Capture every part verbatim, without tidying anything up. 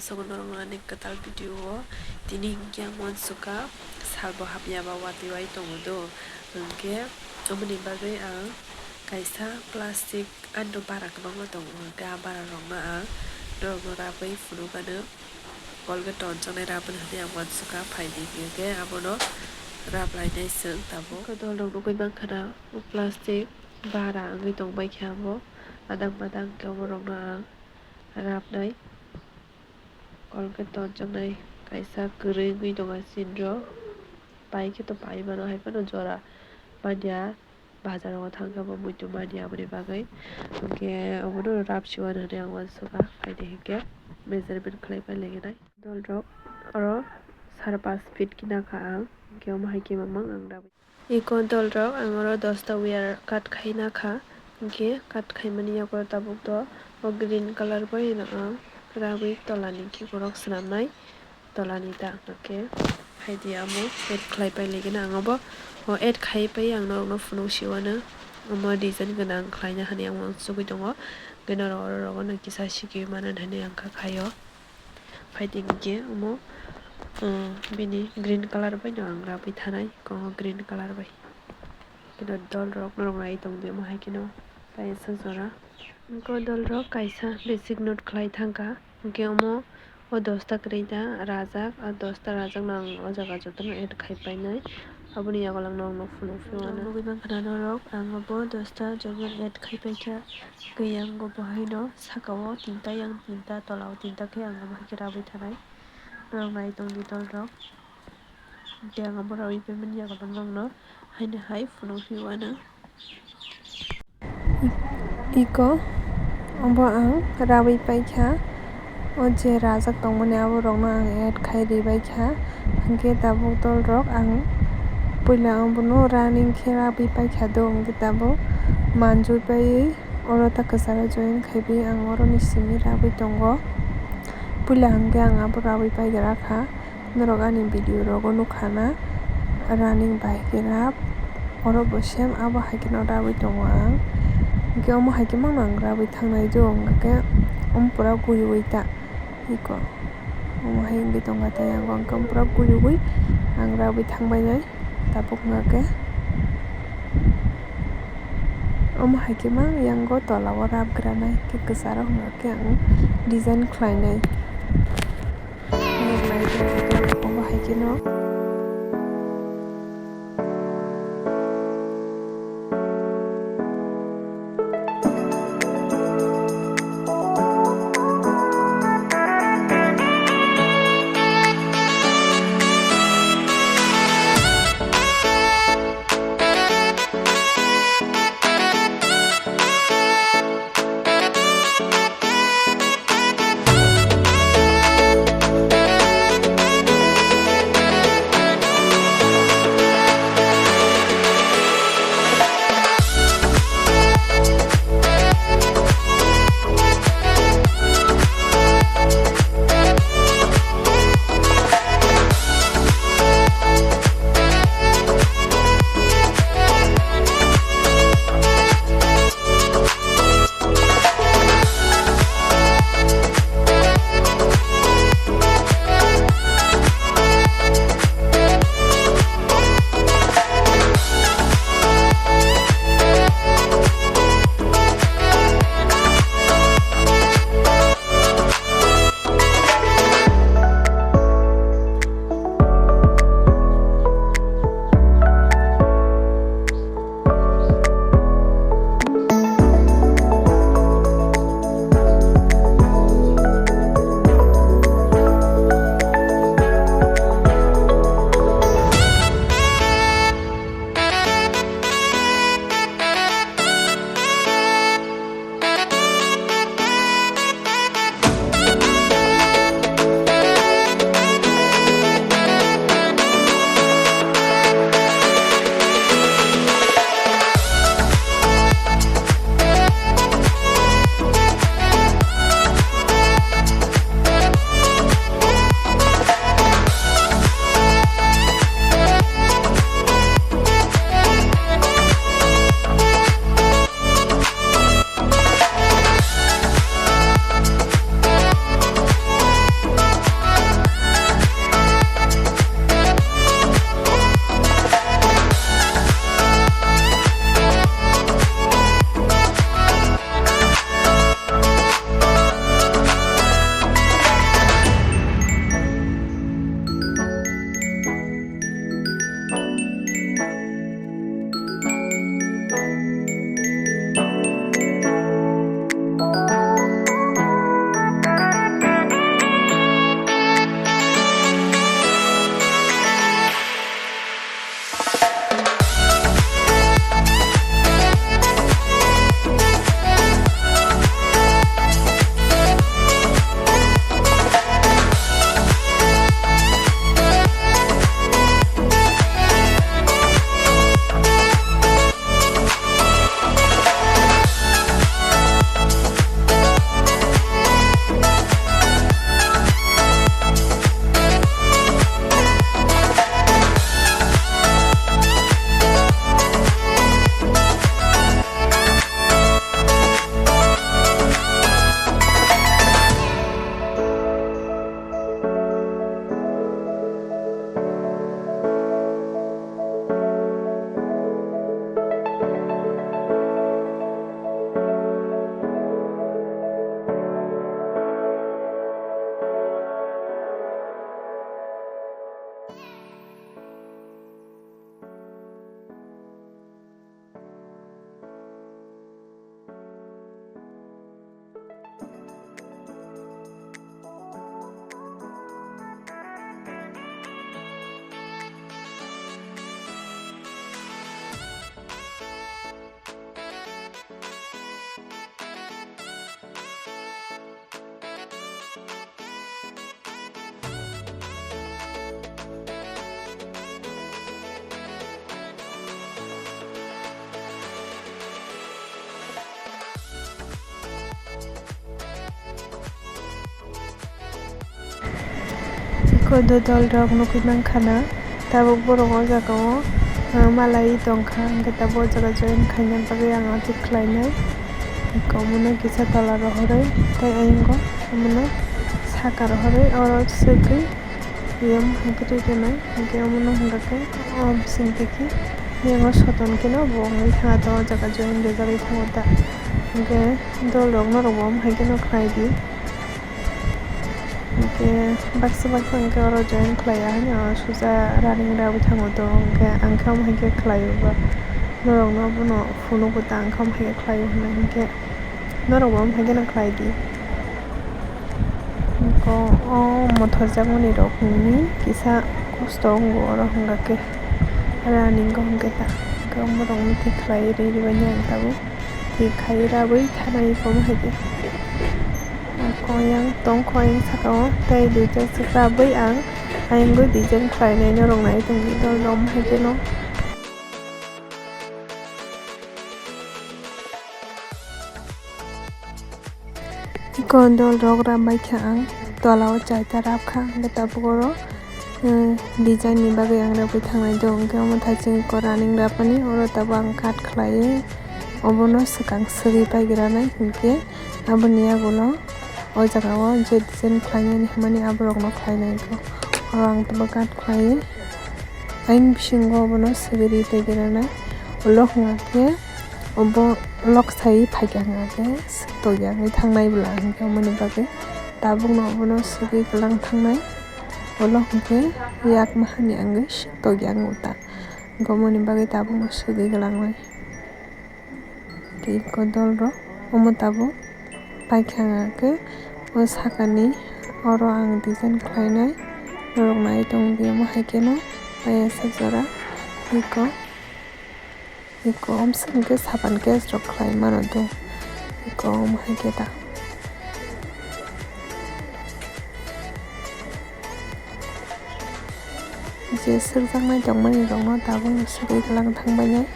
Tongo norok ani kwtal video o. Tini hinkhe ang uansukha salbo hamya ba watwi wai tongo do. Hinkhe aboni bagwi ang kaisa plastic ano bara kwbangma tongo, hinkhe a bara rokno ang norokno rabwi phunukgano. Colgate tonjaknai rabwi hinwi ang uansukha, phaidi hinkhe abono rap lainai chwng tabuk. Dol rok nugwi mankha na o plastic bara wngwi tongbai khe abo adang badang khe oborokno ang rabnai. Colgate tonjaknai kaisa kwrwi wngwi tongo chini rok. Pai khe to pai mano, hai phano jora manya, bazar o thang khe bo muitu manya aboni bagwi. Hinkhe obono rap siwano hinwi ang uansukha, phaidi hinkhe measurement khlai pai lainai. Dol rok oro sare panch feet khe nakha ang, hinkhe omo hai khe mamang ang rabwi. Eko dol rok ang oro dosta wire cut khai nakha, hinkhe cut khaimani yago tabuk do o green colour bai no ang rabwi tolani kikorok swnamnai, tolani ta hinkhe phaidi amo add khlai pai laigino ang obo o add khai pai ang norokno phunuk siwano omo design gwnang khlaina hinwi ang uansugwi tongo, hinkhe norok oro rogo no kisa sikwi mano hinwi ang kha khaio. Phaidi hinkhe omo, uh, bini green colour bai no ang rabwi thanai, kongo green colour bai. Kino dol rok norok nai tongdi omo hai kino kaisa jora. Hinkhe dol rok kaisa basic note khlai thangkha. Hinkhe omo o dosta kwrwi ta rajak, a dosta rajak no ang o jaga jotono add khai painai. Aboni yago lang norok no phunuk phio ano. Nugwi mankha na norok, ang obo dosta joto add khai paikha. Khe yang bo haino saka o tinta, yang tinta, tola o tinta khe ang omo hai khe rabwi thanai. Norok nai tongdi dol rok. Tei ang obo rabwi paimani yago norok no haino hai phunuk phio ano. Iko obo ang rabwi paikha. O je rajak tongmani aborokno ang add khai ribaikha. Hinkhe tabuk dol rok ang puila obono running khe rabwi paikha do, hinkhe tabuk manjui paiwi oro ta kwcharo join khaiwi ang oroni simi rabwi tongo. Puila hinkhe ang abo rabwi paigrakha. Norok ani video rogo nukha na, running bai khe rap, oro bo same abo hai kheno rabwi tongo ang. Hinkhe omo hai khe mano ang rabwi thangnai do, hinkhe omo pura guiwi ta iko. Omo hai wngwi tongkha tei ang hinkhe omo pura guiwi ang rabwi thangbainai tabuk hinkhe. Omo hai khe mang yango tola o rap granai khe kwcharo hinkhe ang design khlainai. Omo hai khe no. Kodo dol rok nugwi mankha na, tabuk borok o jaga o, ah, malai tongkha, hwnkhe tabuk o jaga join khaina bagwi ang atwk khlainai. Omono kisa tola rohorwi tei ayang o omono saka rohorwi oro swgwi yam hwnkhe twi rwnai, hwnkhe omono hwnkha khe o bising twi khe yango soton khe no bo wngwi thango, o jaga join rijagwi thango ta, hwnkhe dol rok norok bo omo hai khe no khlai di. Hwnkhe baksa baksa hwnkhe oro join khlaiya haino suja running rwui thango to, hwnkhe ang khe omo hai khe khlaio ba norokno bono phunukgo ta, ang khe omo hai khe khlaio hinwi, hwnkhe norokbo omo hai kheno khlai di. Hwnkhe o mothorjakmani rokni kisa kosto wngo oro hwnkha khe running o hwnkhe ta, hwnkhe borokno thik khlai ri ri bainai ang tabuk. Twi khai rabwi thanai omo hai khe. Ang koi yang tong kho ayang saka o tei duita swk rabwi ang ayang o design khlainai norok nai tongdi dol rok omo hai khe no. Iko dol rok rap bai kha ang tola o chaita rap kha hwnkhe tabuk oro. Hmm, design ni bagwi ang rabwi thangnai do, hwnkhe omo thaising iko running rapani, oro tabuk ang cut khlaiwi obono swkang swgwi paigra nai, hwnkhe aboni yagulo o jaga o je design khlainani hwnmani aborokno khlainai do. Oro ang tabuk cut khlaiwi ayang bisingo obono swgwi ri paigra nai, ulo hwnkha khe obo lok sai phaikha hwnkha khe swk tokya wngwi thangnai bwla, hwnkhe omoni bagwi tabukno obono swgwi kwlang thangnai. Ulo hwnkhe yak mahani wngwi swk tokya wngo ta. Hwnkhe omoni bagwi tabukno swgwi kwlangnai. Tei iko dol rok omo tabuk paikha hwnkhe o sakani oro ang design khlainai. Norok nai tongdi omo hai kheno paiya sak jora iko. Iko omswk hwnkhe sapan case rok khlai mano do. Iko omo hai khe ta. Je swkjaknai tongmani rokno tabukno swgwi kwlang thangbainai.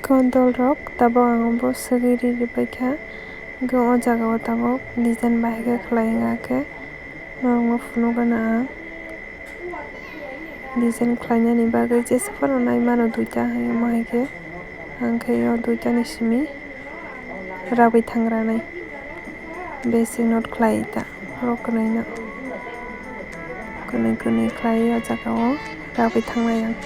Kondol rok tabuk ang bo swgwi ri ri paikha, hwnkhe o jaga o tabuk design bahai khe khlai wngya khe norokno phunukgana ang. Design khlainani bagwi jesa phano nai mano duita, omo hai khe ang khe o duitani simi rabwi thangranai. Basic note khlai ta, borok kwnwi no kwnwi kwnwi khlai o jaga o rabwi thangnai ang.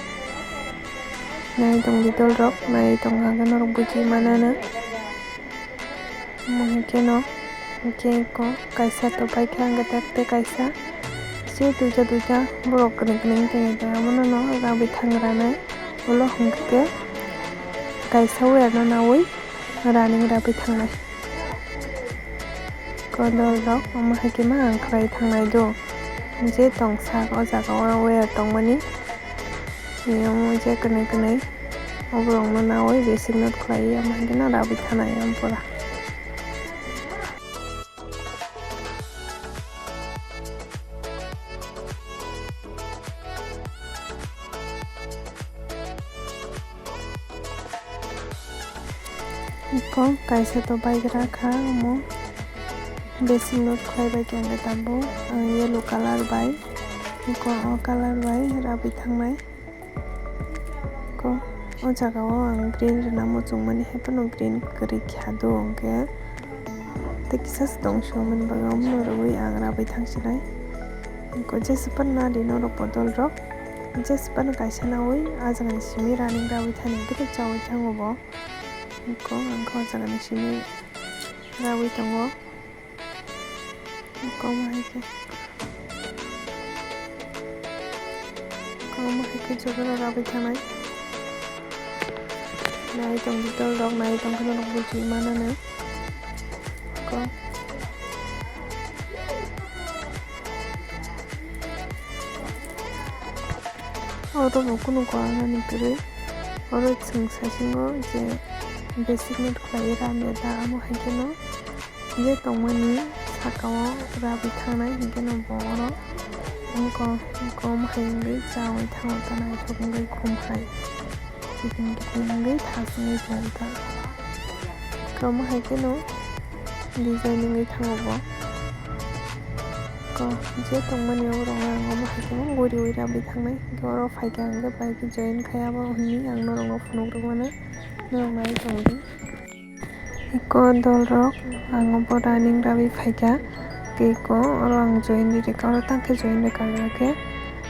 Nai tongdi dol rok, nai tongkha khe norok buji mananw. Omo hai kheno, hwnkhe eko kaisa to paikha, hwnkhe tei kaisa se duita duita borok kwrwng kwrwng tongya, tei abono no rabwi thangranai. Ulo hwnkhe kaisa wire no nawi running rabwi thangnai. Kondol rok omo hai khe ma ang khlai thangnai do, je tongsa o jaga o wire tongmani. Omo je kwnwi kwnwi o borokno nawi basic note khlaiwi omo hai kheno rabwi thanai ang pura. Eko kaisa to baigra kha omo basic note khlai bai khe hwnkhe tabuk ang yellow colour bai eko o colour bai rabwi thangnai. Ko, o jaga o ang green rwna muchungmani hai phano green kwrwi kha do hwnkhe tei kisa se tong songmani bagwi omono rwui ang rabwi thangsinai. Ko jesa phano nadi norok bodol rok jesa phano kaisa naui a jaga ni simi running rabwi thani hwnkhe tei chaui thango bo. Ko ang khe o jaga ni simi rabwi tongo. Omo hai khe, omo hai khe jotono rabwi thanai. Nai tong di dol rok, nai tong khe norok bujui mananw. Ko. Oro bo kunu kwrwngmani kwrwi. Oro chwng saisingo je basic note khlaiwi ramya da, amo hai kheno je tongmani sakao rabwi thangnai, hinkhe no bo oro wngkha, wngkha omo hai wngwi chaui thango ta, naithok wngwi khum hai kiting kiting wngwi thasungwi tongo ta. Omo hai kheno design wngwi thango bo. Ko je tongmani oro ang omo hai kheno guriui rabwi thangnai, hinkhe oro phaikha hinkhe bike join khai abo hinwi ang norokno phunuk rwmano norok nai tongdi. Eko dolrok ang obo running rabwi phaikha. Tei eko oro ang join ri rwkha, oro tang khe join rwkha, hwnkhe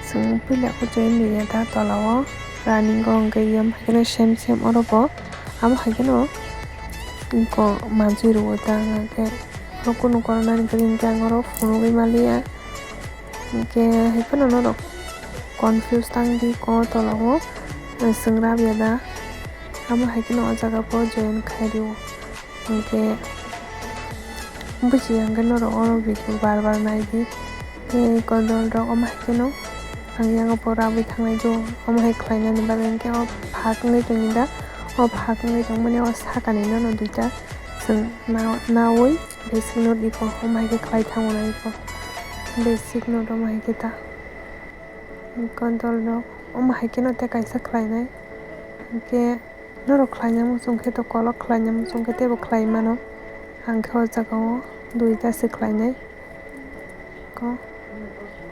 chwng puila khe join riya da tola o running o, hwnkhe yam hai kheno same same oro bo amo hai kheno eko manjui rwo da, hwnkhe oro kunu koroknani kwrwi hwnkhe ang oro phunugwi maliya. Hwnkhe hai phano norok confuse tang di ko tola o, eh, chwng rabya da. Amo hai kheno o jaga bo join khai rio. Hwnkhe bujiya hwnkhe norok oro video bar bar nai di. Tei ko dolrok omo hai kheno ang yago bo rabwi thangnai do. Omo hai khlainani bagwi hwnkhe o phak wngwi tongwi da. O phak wngwi tongmani o sakani nono duita chwng na-, naui. Basic note iko, omo hai khe khlai thango na iko. Basic note omo hai khe ta. Control no, omo hai kheno tei kaisa khlainai. Hinkhe norok khlaina muchung khe to kolok khlaina muchung khe teibo khlai mano. Ang khe o jaga o duita se khlainai. Ko,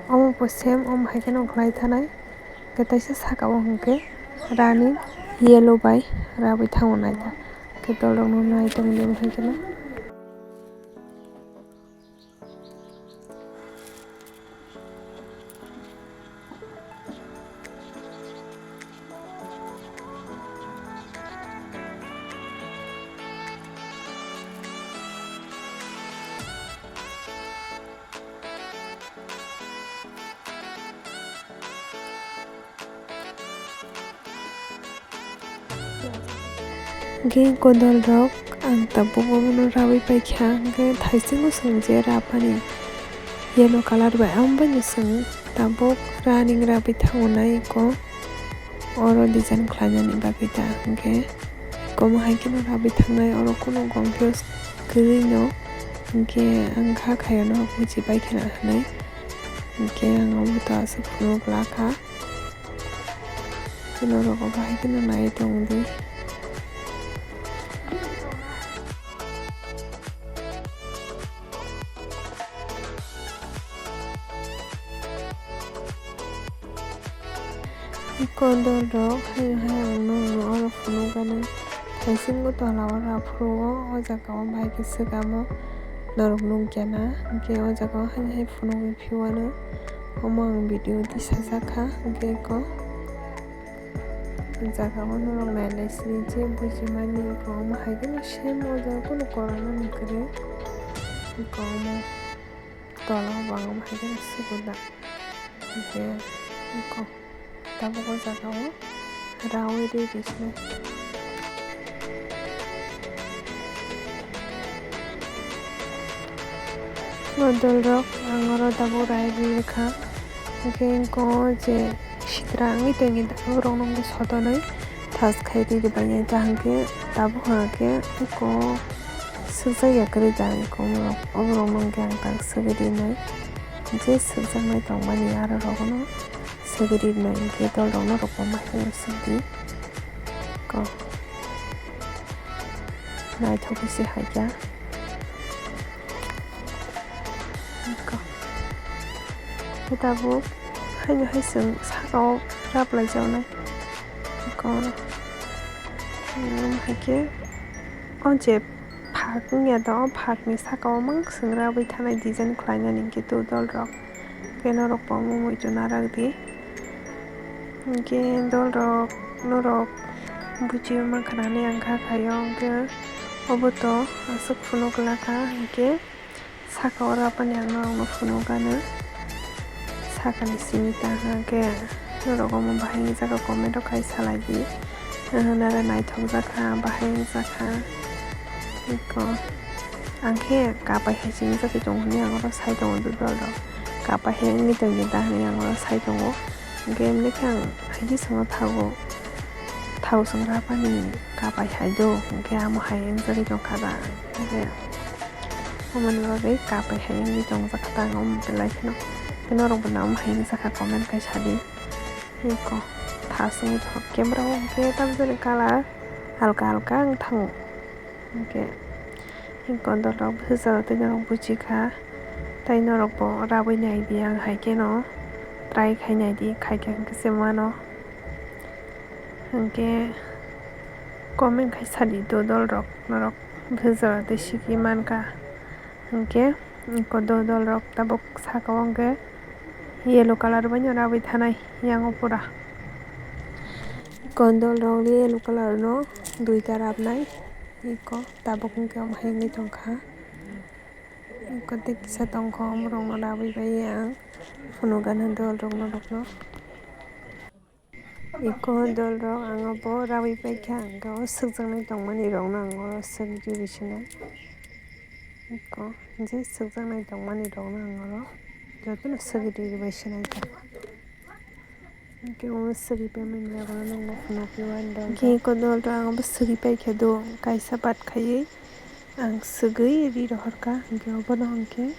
omo bo same, omo hai kheno khlai thanai. Khe taisa saka o hinkhe rani yellow bai rabwi thango naitha. Khe dolrok no nai tongdi omo hai kheno. Hwnkhe kodol rok ang tabuk obono rawi paikha, hwnkhe thaisingo chwng je rapani yellow colour bai, amo baino chwng tabuk running rawi thango nai eko oro design khlainani bagwi ta, hwnkhe eko omo hai kheno rawi thangnai, oro kheno confuse kwrwi no, hwnkhe ang kha khaio no buji pai kheno hinwi, hwnkhe ang obo to aswk phunuk lakha. Norok obo hai kheno nai tong di. Kodol rok hai hai ang nokno oro phunuk gana. Thaisingo tola o raphuru o, o jaga o bai khe swkamo norok nukya na. Hwnkhe o jaga o hai hai phunugwi phiuano omo ang video tisajak kha. Hwnkhe eko. O jaga o norok nailai sini je bujimani eko omo hai kheno same o jaga kunu koroknani kwrwi. Eko omo tola o bo ang omo hai kheno sugo da. Hwnkhe eko tabuk o jaga o rawi ri ri sinai. Kodol rok ang oro tabuk rai ri rwkha. Hwnkhe eko je sitra wngwi tongwi da, borok no wngkhe sotonwi thas khai ri ri bai ya, hwnkhe tabuk hwnkhe eko swkjak ya kwrwi da, eko borok, o borok no wngkhe ang tak swgwi rinai, je swkjaknai tongmani aro rok no swgwi rinai, hwnkhe dol rok no rwkma hai swk di ko. Naithok khe se hai kha. Eko. Khe tabuk haino hai chwng saka o rap lai jaknai. Eko. Omo hai khe o je phak wngya da, o phak ni saka o mang chwng rabwi thanai design khlainani hwnkhe to dol rok. Khe norok bo omo muitu narak di. Hwnkhe dol rok norok bujiui mankha na hinwi ang kha khaio, hwnkhe obo to aswk phunuk lakha, hwnkhe saka o rapani ang norokno phunuk gana. Sakani simi ta hwnkhe norok omo bahai wngjakha comment o khai salai di. Nara naithok jakha, bahai wngjakha. Eko. Ang khe kapai hai se wngjakgwi tongo hinwi ang oro sai tongo dudor rok. Kapai hai wngwi tongya da hinwi ang oro sai tongo. Hwnkhe emni khe ang hai bisingno thago, thao swngra bani kapai hai do, hwnkhe amo hai wngjagwi tongkha da, hwnkhe omoni bagwi kapai hai wngwi tongjak kha da ang omo belai kheno. Hwnkhe norokbo namo hai wngjakha comment khai sadi. Eko tha songwi tongkha camera o hwnkhe tamjani colour alka alka wng thango. Hwnkhe, hwnkhe dolrok bwsajalo tei norok buji kha, tei norokbo rabwi nai di, ang hai kheno try khai nai di, khai khe hwnkhe se mano. Hwnkhe comment khai sadi do dolrok, norok bwsajalo tei sikwi man kha. Hwnkhe, eko do dolrok tabuk saka o hwnkhe yellow colour bai no rabwi thanai yango pura. Eko dolrok yellow colour no duita rabnai. Eko tabuk hwnkhe omo hai wngwi tongkha. Eko tei kisa tongkha, omorokno rabwi bai ang phunukgana dolrokno rokno. Eko dolrok ang obo rabwi paikha, hwnkhe o swkjaknai tongmani rokno ang oro swk riwi sinai. Eko je swkjaknai tongmani rokno ang oro jotono swk riwi bai sinai ta. Hwnkhe o swk ri paimani yago nokno phunukgwi uanw dolrok. Hwnkhe eko dolrok ang obo swk ri paikha do, kaisa bat khaiwi ang swgwi ri rohorkha, hwnkhe obono hwnkhe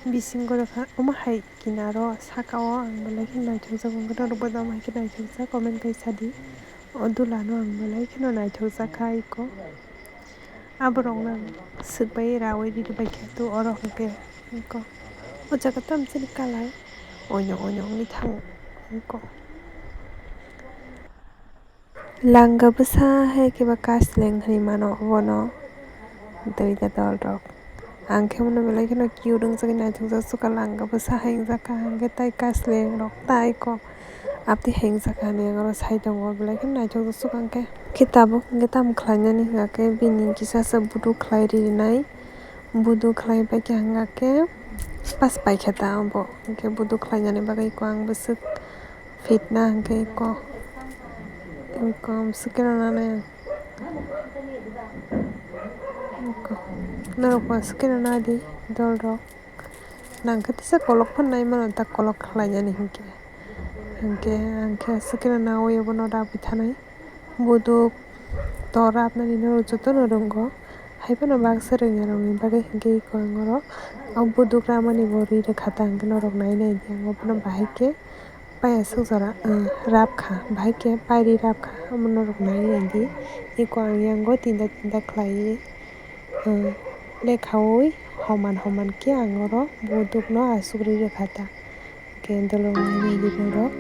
bisingo rwkha omo hai. Kinaro saka o ang belai kheno naithokjak, hwnkhe norokbo tamo hai khe naithokjak comment khai sadi. O dulano ang belai kheno naithokjak kha eko. Aborokno ang swk bai rawi riri bai khe to oro hwnkhe eko. O jaga tamsani colour oinok oinok wngwi thango eko. Langa bwsa hai khe ba kasleng hinwi mano obono. Dui ta dol rok. Ang khe bono belai kheno cute wngjagwi naithokjak sukha langa bwsa hai wngjak kha, hwnkhe tai kasleng rok tai kok aptwi hai wngjak kha hinwi ang oro sai tongo, belai kheno naithokjak sukha hwnkhe. Khe tabuk hwnkhe tamo khlainani hwnkha khe bini kisa se budu khlai rinai, budu khlai bai khe hwnkha khe pas pai khe ta abo hwnkhe budu khlainani bagwi kok ang bwswk. Fitna hwnkhe eko, eko swkeno nanai ang. Eko, norokbo swkeno nadi dolrok. Nangkhe tesa kolok phano nai mano, ta kolok khlainani hwnkhe. Hwnkhe ang khe swkeno nawi obono rabwi thanai. Buduk to rabnani norok jotono rwngo. Haiphano baksa rwngya rokni bagwi hwnkhe eko ang oro o buduk rabmani bo ri rwkha ta hwnkhe norok nai naidi ang obono bahai khe. Paya suk jora, ah, rap kha, bahai khe pairi rap kha, omo norok nai naidi. Eko ang yango tinda tinda khlaiwi, ah, lekhaui homan homan khe ang oro budukno asugri rwkha ta. Hwnkhe dolong nai naidi norok.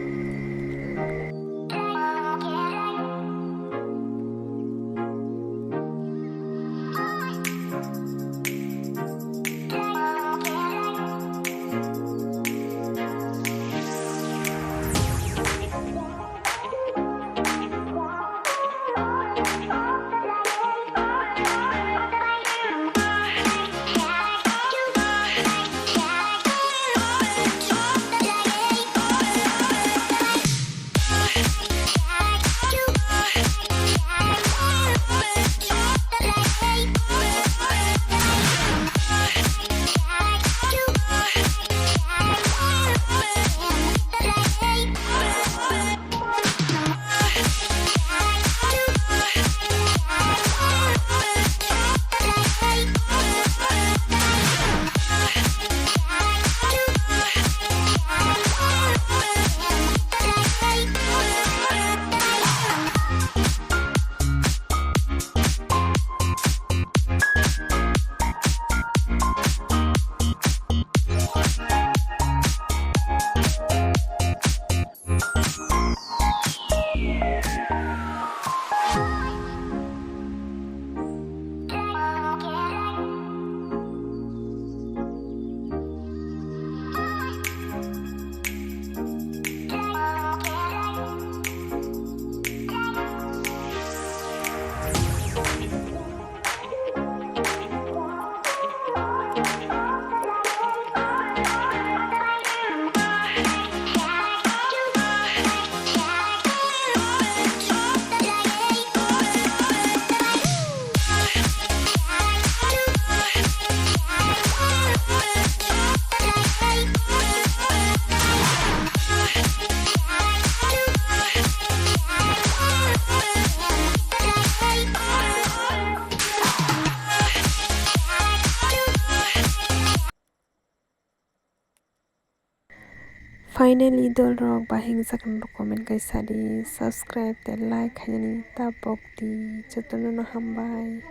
Finally, dol rok bahai wngjakha norok comment kaisa di, subscribe tei like khainani ta pok di, jotono no hambai.